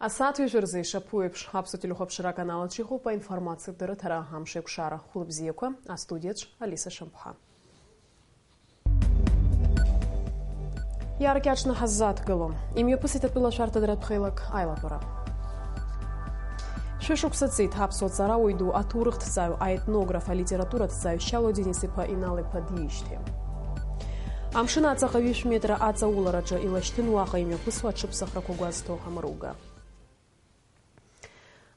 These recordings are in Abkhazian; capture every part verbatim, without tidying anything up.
Асааҭ ҩажәа рзы ишаԥу еиԥш, Аԥсуа телехәаԥшра аканал аҿы иҟоуп аинформациатә рыҭара Амшеикәшара. Хәлыбзиақәа, астудиаҿ Алиса Шамԥҳа. Иааркьаҿны ҳаззааҭгыло. Имҩаԥысит атәылашәарҭадаратә хеилак аилатәара. Шәышықәса ҵит аԥсуа ҵарауаҩ ду, аҭоурыхҭҵааҩ, аетнограф, алитератураҭҵааҩ Шьалуа Денис-иԥа Инал-иԥа диижьҭеи. Амшын аҵаҟа ҩышә метра аҵаулараҿы илашьҭын уаҟа имҩаԥысуа аҽыԥсахрақәа гәазҭо амаруга.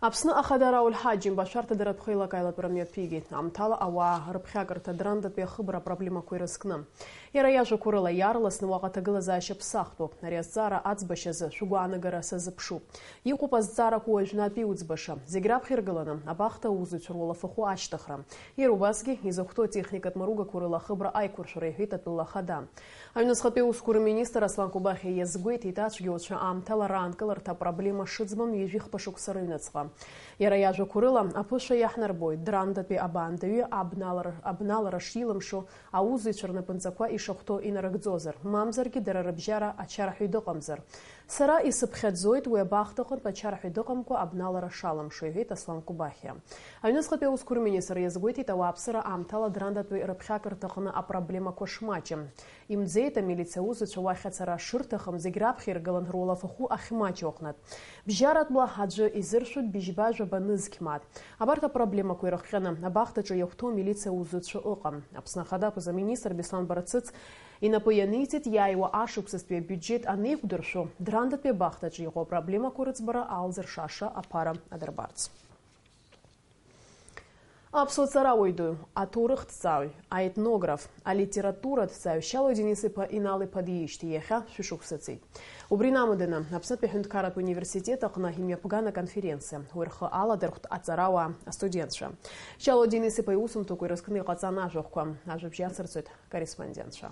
Аԥсны Ахада Рауль Ҳаџьымба ашәарҭадаратә хеилак аилатәара мҩаԥигеит. Аамҭала ауаа рыԥхьакырҭа Драндатәи ахыбра апроблемақәа ирызкны. Иара иажәақәа рыла, иаарласны уаҟа аҭагылазаашьа ԥсахтәуп. Ари азҵаара аӡбашьазы шәгәаанагара сазыԥшуп. Иҟоуп азҵаарақәа уажәнатә иуӡбаша. Зегь раԥхьа иргыланы, абахҭа аусзуҩцәа руалафахәы ашьҭыхра. Иара убасгьы изыхәҭоу атехникатә маругақәа рыла ахыбра аиқәыршәара, иҳәеит атәыла ахада. Аҩныҵҟатәи аусқәа рминистр Аслан Кобахьиа иазгәеиҭеит, ацәгьауцәа аамҭала раанкыларҭа апроблема шыӡбам ҩажәи хԥа шықәса рыҩныҵҟа. Иара иажәақәа рыла, аԥышәа иаҳнарбоит, Драндатәи абаандаҩы абналар-, абналара шилымшо, аусзуҩцәа рнапынҵақәа ишахәҭоу инарыгӡозар, мамзаргьы дара рыбжьара ачарҳәаҩ дыҟамзар. Сара исыԥхьаӡоит уи абахҭаҟынтә ачарҳәаҩ дыҟамкәа абналара шалымшо, иҳәеит Аслан Кобахьиа. Аҩныҵҟатәи аусқәа рминистр иазгәеиҭеит, ауааԥсыра аамҭала Драндатәи рыԥхьакырҭаҟны апроблемақәа шмаҷым. Имӡеит амилициа аусзуҩцәа уахь ацара шырҭахым, зегь раԥхьа иргылан руалафахәы ахьмаҷу аҟнытә. Бжьаратәла аӡәы изыршәуп быжьба-жәаба нызқь мааҭ. Абарҭ апроблемақәа ирыхҟьаны абахҭаҿы иахәҭоу амилициа аусзуҩцәа ыҟам. Аԥсны Ахада аԥыза-министр Беслан Барцыц инапы ианиҵеит, иааиуа ашықәсазтәи абиуџьет анеиқәдыршәо, Драндатәи абахҭаҿы иҟоу апроблемақәа рыӡбара алзыршаша аԥара адырбарц. Аԥсуа ҵарауаҩ ду, аҭоурыхҭҵааҩ, аетнограф, алитератураҭҵааҩ Шьалуа Денис-иԥа Инал-иԥа диижьҭеи иахьа шәышықәса ҵит. Убри инамаданы, Аԥснытәи аҳәынҭқарратә университет аҟны имҩаԥган аконференциа, уи рхы аладырхәт аҵарауаа, астудентцәа. Шьалуа Денис-иԥа иусумҭақәа ирызкны иҟаҵан ажәахәқәа, ажәабжь иацырҵоит корреспондентцәа.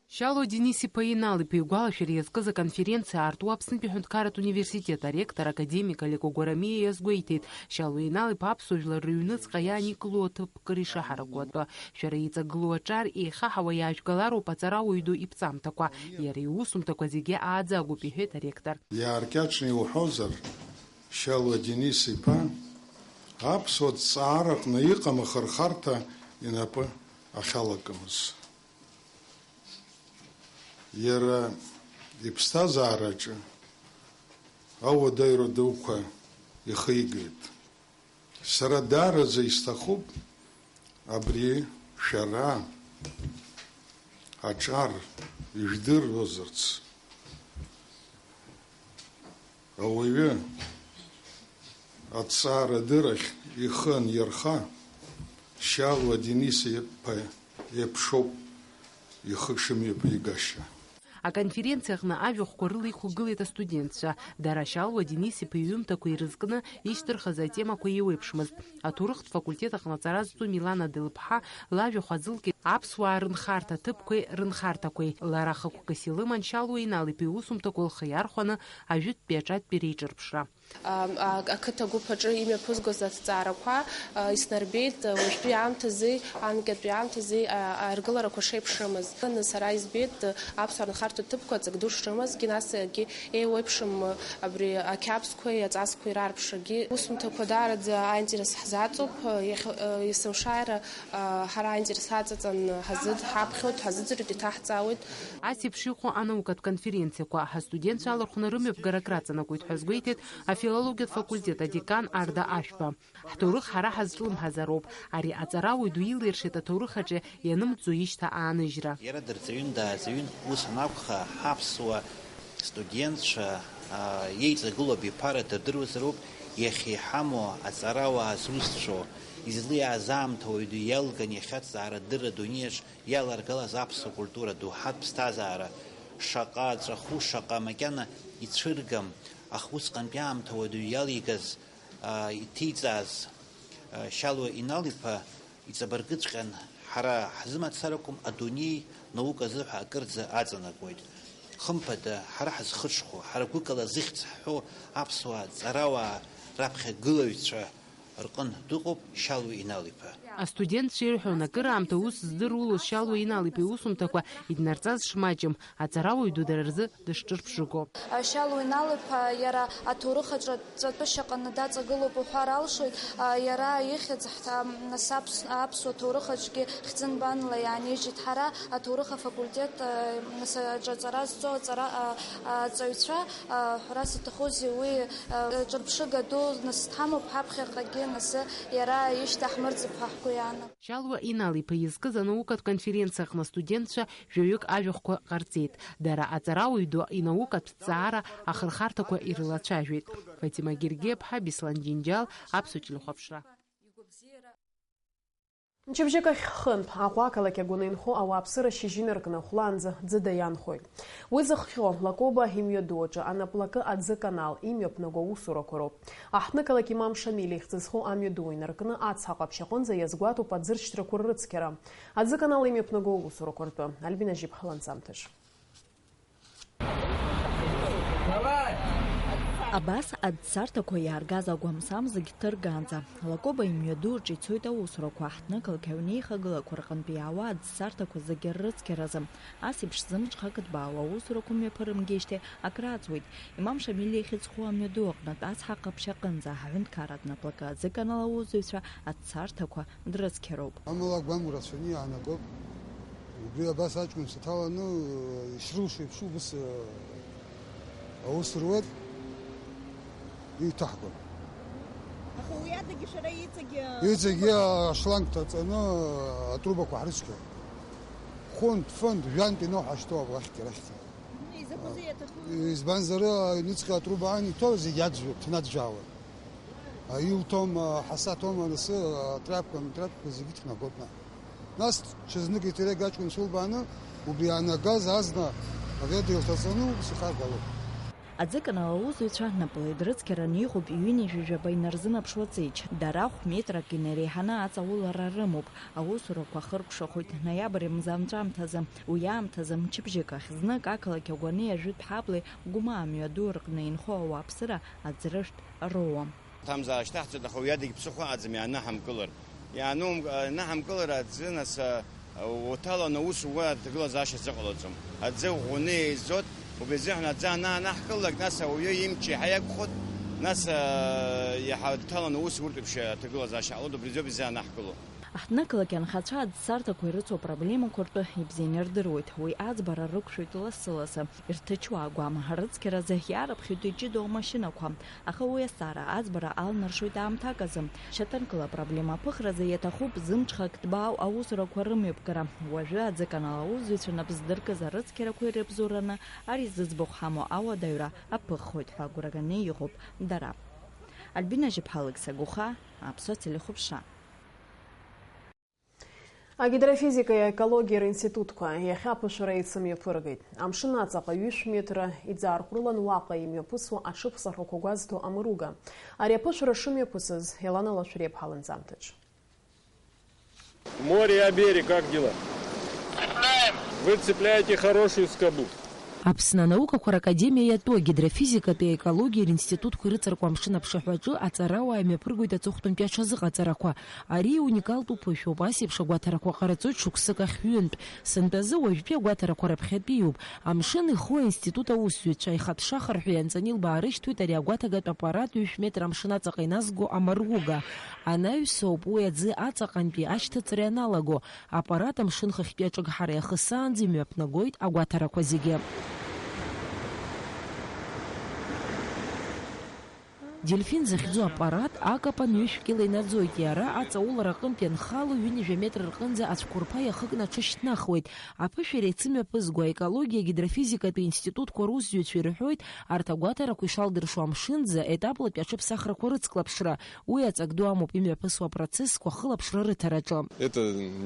Шьалуа Денис-иԥа Инал-иԥа игәалашәара иазкыз аконференциа аарту Аԥснытәи аҳәынҭқарратә университет аректор академик Алеко Гәарамиа иазгәеиҭеит, Шьалуа Инал-иԥа аԥсуа жәлар рыҩныҵҟа иааникыло аҭыԥ кыр ишаҳараку атәы. Шәара иҵагылоу аҿар еихаҳауа иаажәгалароуп аҵарауаҩ ду иԥҵамҭақәа. Иара иусумҭақәа зегьы ааӡагоуп, иҳәеит аректор. Иааркьаҿны иуҳәозар, Шьалуа Денис-иԥа аԥсуа ҭҵаараҟны иҟам ахырхарҭа инапы ахьалакымыз. Иара иԥсҭазаараҿы ауадаҩра дуқәа ихигеит. Сара даараӡа исҭахуп абри шәара аҿар ижәдыруазарц. Ауаҩы аҭҵаарадырахь ихы анирха, Шьалуа Денис-иԥа еиԥшоуп ихы шымҩаԥигаша. Аконференциаҟны ажәахәқәа рыла иқәгылеит астудентцәа. Дара Шьалуа Денис-иԥа иҩымҭақәа ирызкны ишьҭырхыз атемақәа еиуеиԥшмызт. Аҭоурыхтә факультет аҟны аҵара зҵо Милана Делыԥҳа лажәахә азылкит аԥсуаа рынхарҭа ҭыԥқәеи рынхарҭақәеи. Лара хықәкыс илыман Шьалуа Инал-иԥа иусумҭақәа лхы иархәаны ажәытәтәи аҿатәи реиҿырԥшра. А, а, ақыҭа гәыԥ аҿы имҩаԥызгоз аҭҵаарақәа, а, иснарбеит, а, уажәтәи аамҭазы, анкьатәи аамҭазы, а, аргыларақәа шеиԥшымыз. Сара избеит, а, аԥсуаа рынхарҭа ҭыԥқәа ҵак ду шрымазгьы, насгьы еиуеиԥшым, а, абри ақьабзқәеи аҵасқәеи раарԥшрагьы. Усумҭақәа даараӡа аинтерес ҳзаҵоуп, а, иахьа, а, есымшааира, а, ҳара аинтерес ҳаҵаҵан ҳазыд-, ҳаԥхьоит, ҳазыӡырҩуеит, иҭаҳҵаауеит. Ас еиԥш иҟоу анаукатә конференциақәа, ҳастудентцәа алархәны рымҩаԥгара акраҵанакуеит ҳәа азгәеиҭеит афилологиатә факультет адекан Арда Ашәба. Ҳҭоурых ҳара ҳазҿлымҳазароуп. Ари аҵарауаҩ ду илиршеит аҭоурых аҿы ианымҵӡо ишьҭа ааныжьра. Иара дырҵаҩын, дааҵаҩын, ус анакәха, ҳаԥсуа студентцәа, аа, иеиҵагылоу абиԥара дырдыруазароуп, иахьа иҳамоу аҵарауаа зусҭцәоу, излиааз аамҭа уаҩ ду иалган иахьа аҭҵаарадырра адунеиаҿ иаларгалаз аԥсуа культура ду, ҳаԥсҭазаара шаҟа ҵәаху, шаҟа макьана ицәыргам, аха усҟантәи аамҭа уадаҩ иалигаз, аа, иҭиҵааз, аа, Шьалуа Инал-иԥа иҵабыргыҵәҟьан, ҳара ҳзы мацара акәым, адунеи науказ ҳәа акырӡа аҵанакуеит. Хымԥада, ҳара ҳазхыҽхәо, ҳара гәыкала зыхьӡ ҳҳәо аԥсуаа ҵарауаа раԥхьагылаҩцәа, рҟын дыҟоуп Шьалуа Инал-иԥа. Астудентцәа ирҳәон, акыраамҭа ус здыруаз Шьалуа Инал-иԥа иусумҭақәа иднарҵаз шмаҷым, аҵарауаҩ ду дара рзы дышҿырԥшыго. Шьалуа Инал-иԥа иара аҭоурых аҿы ҵәатәышьаҟны даҵагылоуп уҳәар алшоит. Иара ихьӡ ҳҭ-, нас аԥс-, аԥсуа ҭоурых аҿгьы хьӡынбанла иаанижьит. Ҳара аҭоурых афакультет, нас аҿы аҵара зҵо аҵара, а, аҵаҩцәа, а, ҳәарас иҭахузеи, уи, а, ҿырԥшыга ду нас дҳамоуп, ҳаԥхьаҟагьы нас иара ишьҭаҳмырӡып ҳәа ҳгәы иаанагоит. Шьалуа Инал-иԥа изкыз анаукатә конференциа аҟны астудентцәа жәаҩык ажәахәқәа ҟарҵеит. Дара аҵарауаҩ ду инаукатә ҭҵаара ахырхарҭақәа ирылацәажәеит. Фатима Гергиаԥҳа, Беслан Џьынџьал, Аԥсуа телехәаԥшра. Мчыбжьык ахь хынтә, Аҟәа ақалақь агәаны инхо ауааԥсыра шьыжьы инаркны хәлаанӡа ӡыда иаанхоит. Уи зыхҟьо Лакоба имҩаду аҿы анаплакы аӡы канал имҩаԥнаго аусурақәа роуп. Аҳҭнықалақь Имам Шамиль ихьӡ зху амҩаду инаркны ацҳа ҟаԥшь аҟынӡа иазгәаҭоуп аӡыршьҭрақәа ррыцқьара. Аӡы канал имҩаԥнаго аусурақәа ртәы Альбина Жьиԥҳа ланҵамҭаҿ. Абас аӡцарҭақәа иааргаз агәамсам зегь ҭыргаанӡа, Лакоба имҩаду рҿы ицоит аусурақәа, аҳҭнықалақь аҩнеихагылақәа рҟынтә иаауа аӡцарҭақәа зегьы ррыцқьаразы. Ас еиԥш зымҽхак ҭбаау аусурақәа мҩаԥырымгеижьҭеи акрааҵуеит. Имам Шамиль ихьӡ зху амҩаду аҟнытә ацҳа ҟаԥшь аҟынӡа аҳәынҭқарратә наплакы аӡы канал аусзуҩцәа аӡцарҭақәа дрыцқьароуп. Амала агәам рацәаны иаанагоуп. Убри абас аҷкәын саҭаланы, ишрылшо еиԥш убас, аус руеит, иҭаҳгон. Аха уи адагьы шәара иҵегьы... Иҵегьы ашланг ҭаҵаны атрубақәа ҳрыцқьон. Хәынтә, фынтә, жәантә иноуҳашьҭуа абрахьгьы арахьгьы. Изакәызеи иаҭаху? Избанзар, аҩныҵҟа атруба аан иҭоу зегь аӡәӡәоуп, ҭнаӡәӡәаауеит. Аилҭом, аҳасаҭом, анысы, атрапка, мтрапка зегьы ҭнагоит наҟ. Нас ҽазнык еиҭа иреиӷьу аҷкәын сулбааны, убри иаанагаз азна аведра илҭаҵаны ус ихаргалоит. Аӡы канал аусзуҩцәа напала идрыцқьараны иҟоуп ҩынҩажәи жәаба инарзынаԥшуа ҵеџь. Дара хә-метрак инареиҳаны аҵаулара рымоуп. Аусурақәа хыркәшахоит ноиабр мза анҵәамҭазы. Уи аамҭазы мчыбжьык ахь знык ақалақь Агәанеи ажәытә ҳаблеи Гәымаа мҩаду рҟны инхо ауааԥсыра аӡрыжәтә роуам. Ҭамзаара шьҭаҳҵоит, аха уи адагь ԥсыхәа аӡам иааныҳамкылар. Иааным-, иааныҳамкылар аӡы, нас, а, уҭаланы аус ууа аҭагылазаашьа азыҟалаӡом. Аӡы ӷәӷәаны еизоит, убри азыҳәан аӡы анаанаҳкылалак, нас ауаҩы имч иаҳа иақәхоит, нас, а, иаҳа дҭаланы аус уртә еиԥш аҭагылазаашьа ҟалоит, убри азоуп изаанаҳкыло. Аҳҭнықалақь анхацәа аӡцарҭақәа ирыцу апроблемақәа ртәы ибзианы ирдыруеит. Уи аӡбара рықәшәоит лассы-лассы, ирҭычуа агәам рыцқьаразы иаарыԥхьоит иҷыдоу амашьынақәа. Аха уи азҵаара аӡбара алнаршоит аамҭак азы. Шьаҭанкыла апроблема аԥыхразы иаҭахуп зымҽхак ҭбаау аусурақәа рымҩаԥгара. Уажәы аӡы канал аусзуҩцәа нап здыркыз арыцқьарақәа ирыбзоураны ари зыӡбахә ҳамоу ауадаҩра аԥыххоит ҳәа агәра ганы иҟоуп дара. Альбина Жьыԥҳа, Алықьса Гәыха, Аԥсуа телехәаԥшра. Агидрофизикеи аекологиеи ринститутқәа иахьа аԥышәара еицымҩаԥыргеит. Амшын аҵаҟа ҩышә метра иӡаарҟәрылан уаҟа имҩаԥысуа аҽыԥсахрақәа гәазҭо амыруга. Ари аԥышәара шымҩаԥысыз Елана Лашәриаԥҳа ланҵамҭаҿ. Море, а берег, как дела? Вы цепляете хорошую скобу. Аԥсны анаукақәа ракадемиа иатәу агидрофизикатәи аекологиа ринститутқәа ирыҵаркуа амшын аԥшаҳәаҿы аҵарауаа имҩаԥыргоит аҵыхәтәантәи аҽазыҟаҵарақәа. Ари иуникалтәу ԥышәоуп, ас еиԥш агәаҭарақәа ҟарҵоит шықәсык ахь ҩынтә. Сынтәазы уажәтәи агәаҭарақәа раԥхьатәиуп. Амшын иху аинститут аусзуҩцәа ихатә шахарҳәа ианҵаны илбаарышьҭуеит ари агәаҭагатә аппарат ҩышә метр амшын аҵаҟа иназго амаруга. Анаҩсоуп уи аӡы аҵаҟантәи ашьҭыҵра ианалаго. Аппарат амшын хыхьтәи аҿыгҳара иахысаанӡа имҩаԥнагоит агәаҭарақәа зегьы. Дельфин захьӡу аппарат акапан ҩышә кьыла инаӡоит, иара аҵаулара аҟынтә ианхало ҩынҩажәа метр рҟынӡа ацәқәырԥа иахыкны аҽышьҭнахуеит. Аԥышәара еицымҩаԥызго аекологиа гидрофизикатәи институтқәа русзуҩцәа ирҳәоит, арҭ агәаҭарақәа ишалдыршо амшынӡа етаплатәи аҽыԥсахрақәа рыцклаԥшра. Уи аҵак ду амоуп имҩаԥысуа апроцессқәа ахылаԥшра рыҭараҿы. Это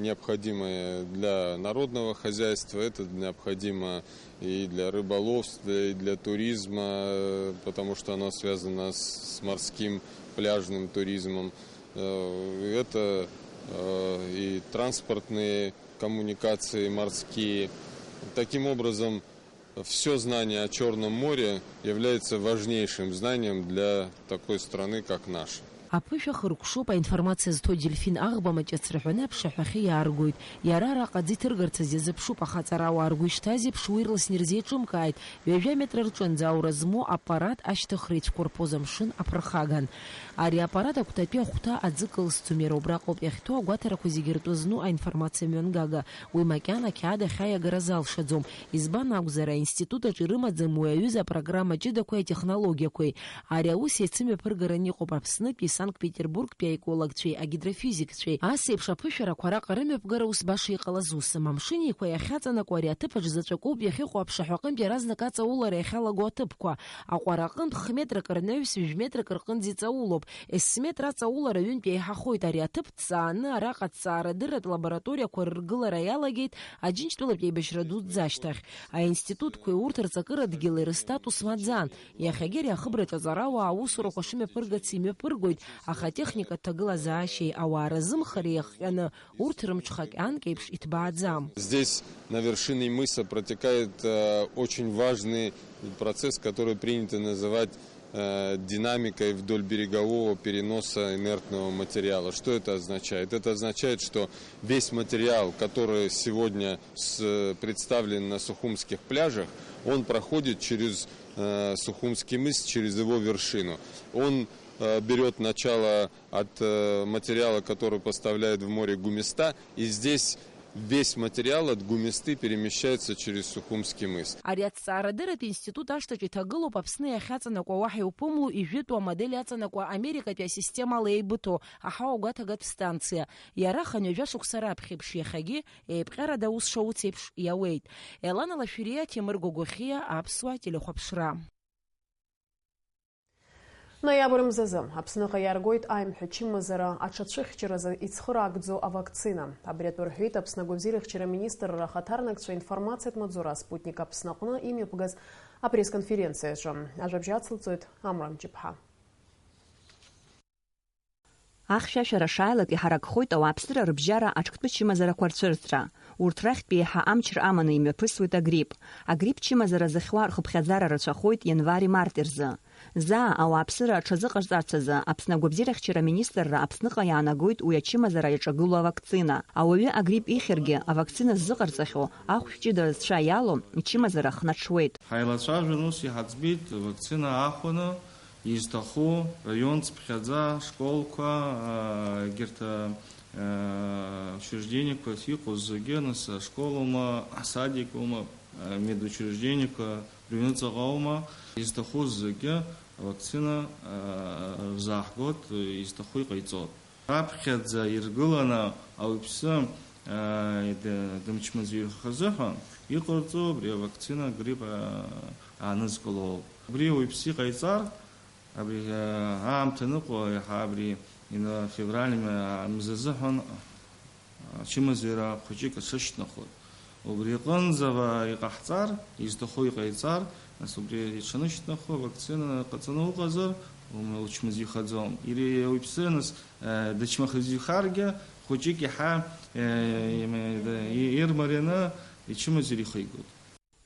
необходимо для народного хозяйства, это необходимо и для рыболовства, и для туризма, э, потому что оно связано с, с морским пляжным туризмом. Э, это, э, и транспортные коммуникации морские. Таким образом, всё знание о Чёрном море является важнейшим знанием для такой страны, как наша. Аԥышәа хыркәшоуп, аинформациа зҭо Дельфин аӷба маҷыцра ҳәаны аԥшаҳәахьы иааргоит. Иара араҟа аӡы иҭыргарц азы иазыԥшуп, аха аҵарауаа ргәы ишҭаз еиԥш, уи ирласны ирзеиҿымкааит. Ҩажәа метра рҿынӡа аура змоу аппарат ашьҭыхра ицәқәырԥоз амшын аԥырхаган. Ари аппарат акәтатәи ахәҭа аӡы кылсӡом, иара убраҟоуп иахьҭоу агәаҭарақәа зегьы ртәы зну аинформациа мҩангага. Уи макьана ақьаад ахь аиагара залшаӡом. Избан акәзар, аинститут аҿы ирымаӡам уи аҩыза апрограмма ҷыдақәеи атехнологиақәеи. Ари аус еицымҩаԥыргаран иҟоуп Аԥснытәи Санкт-Петербургтәи аекологцәеи агидрофизикцәеи. Ас еиԥш аԥышәарақәа араҟа рымҩаԥгара ус баша иҟалаз усым. Амшын Еиқәа иахьаҵанакуа ари аҭыԥ аҿы заҵәык ауп иахьыҟоу аԥшаҳәаҟынтә иаразнак аҵаулара иахьалаго аҭыԥқәа. Аҟәара аҟынтә хә-метрак рнаҩс жәә-метрак рҟынӡа иҵаулоуп. Ес-метр аҵаулара ҩынтә еиҳахоит. Ари аҭыԥ ҭҵааны араҟа ҭҵаарадырратә лабораториақәа рыргылара иалагеит Аџьынџьтәылатә еибашьра дуӡӡа ашьҭахь. Аинститутқәеи урҭ рҵакыра дгьыли рыстатус маӡан. Иахьагьы ари ахыбраҿы аҵарауаа аусурақәа шымҩаԥыргац имҩаԥыргоит, аха атехникатә ҭагылазаашьеи ауаа разымхареи иахҟьаны урҭ рымҽхак анкьеиԥш иҭбааӡам. Здесь, на вершине мыса, протекает, э, очень важный процесс, который принято называть, э, динамикой вдоль берегового переноса инертного материала. Что это означает? Это означает, что весь материал, который сегодня с-, представлен на сухумских пляжах, он проходит через, э, Сухумский мыс, через его вершину. Он, э, берёт начало от, э, материала, который поставляет в море Гумиста, и здесь весь материал от Гумисты перемещается через Сухумский мыс. Ари аҭҵаарадырратә институт ашҭаҿы иҭагылоуп Аԥсны иахьаҵанакуа уаҳа иуԥымло ижәытәу амодель аҵанакуа Америкатәи асистемала еибыҭоу аҳауа гәаҭагатә станциа. Иара хынҩажәа шықәса раԥхьеиԥш, иахьагьы еиԥҟьарада аус шауц еиԥш иауеит. Елана Лашәриа, Ҭемыр Гогохиа, Аԥсуа телехәаԥшра. Ноиабр мзазы Аԥсныҟа иааргоит аимҳәа чымазара аҽацәыхьчаразы ицхыраагӡоу авакцина. Абри атәы рҳәеит Аԥсны агәабзиарахьчара аминистрра ахаҭарнакцәа информациатә маҵзура Спутник Аԥсны аҟны имҩаԥгаз апресс-конференциаҿы. Ажәабжь ацылҵоит Амра Мҷыԥҳа. Ахьшәашәара шааилак иҳаракхоит ауааԥсыра рыбжьара аҽктәы чымазарақәа рцәырҵра. Урҭ рахьтә еиҳа амчра аманы имҩаԥысуеит агрипп. Агрипп чымазара зыхьуа рхыԥхьаӡара рацәахоит ианвари-марти рзы. Заа ауааԥсыра аҽазыҟарҵарц азы Аԥсны агәабзиарахьчара аминистрра Аԥсныҟа иаанагоит уи ачымазара иаҿагылоу авакцина. Ауаҩы агрипп ихьыргьы, авакцина ззыҟарҵахьоу ахәшә ҷыда зцәа иалоу ичымазара хнаҽуеит. Ҳаилацәажәон, ус иҳаӡбеит, авакцина аахәаны изҭаху, раион цыԥхьаӡа, школқәа, аа, егьырҭ, аа, учреждениақәа иҟоу зегьы, нас, ашколума, асадикума, аа, медучреждениақәа рыҩныҵаҟаума, изҭаху зегьы авакцина, аа, рзааҳгоит, изҭаху иҟаиҵоит. Раԥхьаӡа иргыланы ауаҩԥсы, аа, д-, дымчмазаҩхазы ҳәа иҟарҵо абри авакцина агрипп, аа, аанызкыло ауп. Убри ауаҩԥсы иҟаиҵар, абри, аа, аамҭа аныҟоу, иаҳа абри ина-, февраль мза азыҳәан, аа, ачымазаҩра хәыҷык аҽышьҭнахуеит. Убри аҟынӡа ва-, иҟаҳҵар, изҭаху иҟаиҵар, нас убри иҽанышьҭнахуа, вакцина ҟаҵаны уҟазар, ума-, учмазаҩхаӡом. Ири ауаҩԥсы, нас, э, дычмазаҩхаргьы, хәыҷык иаҳа, э, им-, д-, и-, ирмарианы ичымазаҩ ихигоит.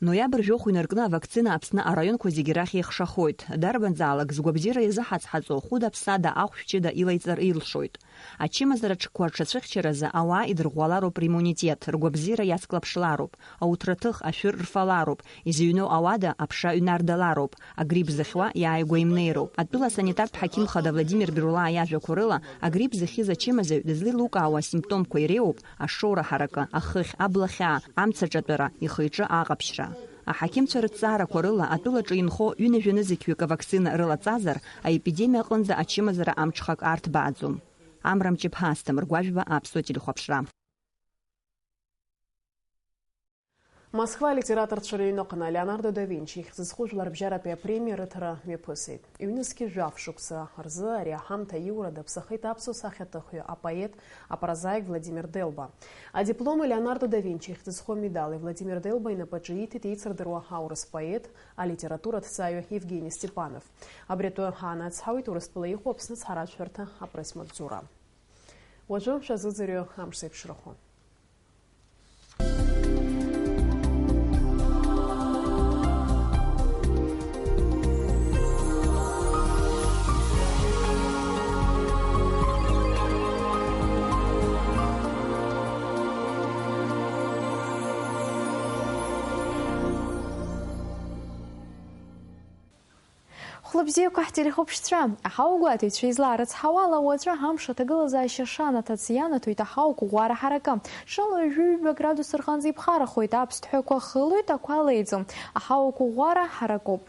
Ноиабр жәохә инаркны авакцина Аԥсны араионқәа зегьы рахь еихшахоит. Дарбанзаалак згәабзиара иазыҳаҵҳаҵо хәыда-ԥсада ахәшә ҷыда илаиҵар илшоит. Ачымазара ҽқәа рҽацәыхьчаразы ауаа идырӷәӷәалароуп риммунитет, ргәабзиара иацклаԥшлароуп, ауҭраҭых, ашәыр рфалароуп, изыҩноу ауада аԥша ҩнардалароуп, агрипп зыхьуа иааигәа имнеироуп. Атәыла асанитартә ҳақьым хада Владимир Берлаа иажәақәа рыла, агрипп зыхьыз ачымазаҩ дызлеилукаауа асимптомқәа иреиуоуп ашоура ҳаракы, ахыхь, абла хьаа, амца аҿатәара, ихы-иҿы аҟаԥшьра. Аҳақьымцәа рыҭҵаарақәа рыла, атәылаҿы инхо ҩынҩажәа нызқьҩык авакцина рылаҵазар, аепидемиа аҟынӡа ачымазара амҽхак арҭбааӡом. Амра Мҷыԥҳа, Асҭамыр Гәажәба, Аԥсуа телехәаԥшра. Москва алитераторцәа рыҩныҟны Леонардо да Винчи ихьӡ зху жәларбжьаратәи апремиа рыҭара мҩаԥысит. Ҩнызқьи жәаф шықәса рзы ари аҳамҭа аиура даԥсахеит аԥсуа сахьаҭыхҩы, апоет, апрозаик Владимир Делба. Адипломи Леонардо да Винчи ихьӡ зху амедали Владимир Делба инапаҿы ииҭеит еицырдыруа аурыс поет, алитератураҭҵааҩы Евгени Степанов. Абри атәы ҳаанацҳауеит Урыстәыла иҟоу Аԥсны ацҳаражәҳәарҭа апресс-маҵзура. Уажәы шәазыӡырҩы амш зеиԥшрахо. Лыбзиақәа ҳтелехәаԥшцәа, аҳауагәаҭаҩцәа излаарыцҳауала, уаҵәы амш аҭагылазаашьа шанаҭац ианаҭоит аҳауагәыӷәӷәара ҳаракы. Ҽынла ҩажәи ҩба градус рҟынӡа иԥхарахоит, аԥсҭҳәақәа хылоит, ақәа леиӡом. Аҳауагәыӷәӷәара ҳаракуп.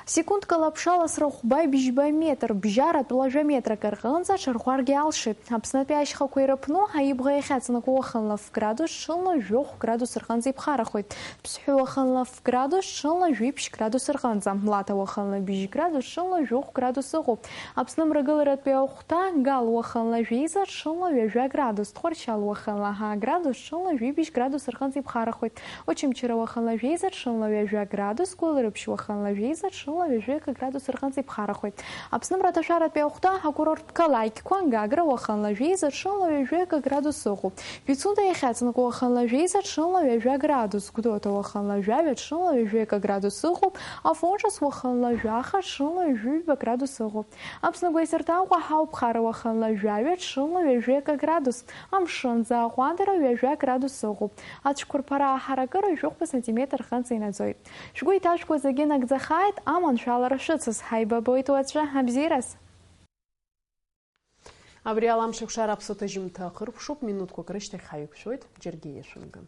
Секундкала аԥшаласра хәба-бжьба метр, бжьаратә лажәа метрак рҟынӡа аҽарӷәӷәаргьы алшоит. Аԥснытәи ашьхақәа ирыԥну, Аибӷа иахьаҵанакуа уахынла ф градус, ҽынла жәохә градус рҟынӡа иԥхарахоит. Ԥсҳәы уахынла ф градус, ҽынла жәиԥшь градус рҟынӡа. Лаҭа уахынла бжь градус, ҽынла жәохә градус ыҟоуп. Аԥсны мрагыларатәи ахәҭа, Гал уахынла жәеиза, ҽынла ҩажәа градус. Тҟәарчал уахынла ҳа градус, ҽынла жәибжь градус рҟынӡа иԥхарахоит. Очамчыра уахынла жәеиза, ҽынла ҩажәа градус. Гәылрыԥшь уахынла жәеиза, ҽынла ҩажәи акы градус рҟынӡа иԥхарахоит. Аԥсны мраҭашәаратәи ахәҭа, акурорттә қалақьқәа, Гагра уахынла жәеиза, ҽынла ҩажәи акы градус ыҟоуп. Пицунда иахьаҵанакуа уахынла жәеиза, ҽынла ҩажәа градус. Гәдоуҭа уахынла жәаҩа, ҽынла ҩажәи акы градус ыҟоуп. Афонҿас уахынла жәаха, ҽынла ҩажәи ҩба градус ыҟоуп. Аԥсны агәеисырҭа Аҟәа ҳауп, Хара уахынла жәаҩа, ҽынла ҩажәи акы градус. Амшынӡы аҟәандара ҩажәа градус ыҟоуп. Ацәқәырԥара аҳаракыра жәохәба сантиметр рҟынӡа инаӡоит. Шәгәы иҭашәкуа зегьы нагӡахааит, аманшәалара шәыцыз, ҳаибабоит уаҵәы, абзиараз! Абри ала амшеикәшара аԥсуа ҭыжьымҭа ахыркәшоуп, минуҭқәак рышьҭахь ҳаиқәшәоит, џьаргьы иашәымган.